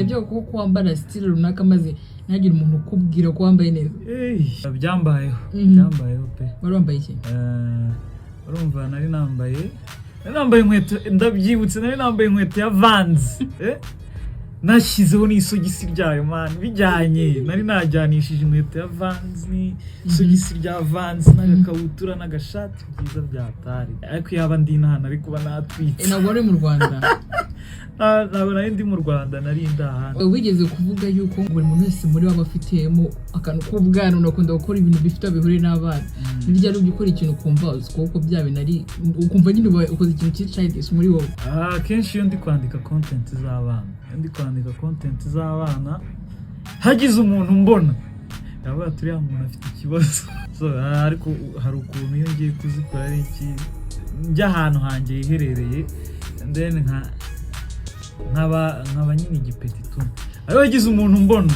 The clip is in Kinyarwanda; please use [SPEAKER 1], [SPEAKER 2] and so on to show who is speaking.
[SPEAKER 1] Ibyo kuko wambara style runaka, maze ntagire umuntu ukubwira ko wambaye neza?
[SPEAKER 2] Ey, byambayeho. Byambayeho pe.
[SPEAKER 1] Wari wambaye iki?
[SPEAKER 2] Urumva nari nambaye inkweto, ndabyibutse, nari nambaye inkweto ya Vans, eh? Nashyizeho n'isogisi ryayo, man, bijyanye. Nari najyanishije inkweto ya Vans n'isogisi rya Vans n'agakabutura n'agashati byiza bya tari, ariko yaba ndi inaha nari kuba natwitse.
[SPEAKER 1] Ntabwo wari mu Rwanda?
[SPEAKER 2] Ntabwo nari ndi mu Rwanda, nari ndi ahandi.
[SPEAKER 1] Wigeze kuvuga yuko buri muntu wese muri bo aba afitemo akantu k'ubwana, unakunda gukora ibintu bifite aho bihuriye n'abana. Ni ryari ujya ukora ikintu ukumva uzi ko bya bintu ari, ukumva nyine ubaye ukoze ikintu kiri childish muri wowe?
[SPEAKER 2] Ah, akenshi iyo ndi kwandika content z'abana, iyo ndi kwandika content z'abana, hagize umuntu mbona yavuga ati: "Uriya muntu afite ikibazo." So, ariko hari ukuntu iyo ngiye kuzikora ari iki, njya ahantu hanjye hiherereye and then nkaba nyine igipeti tu, ariko hagize umuntu mbona.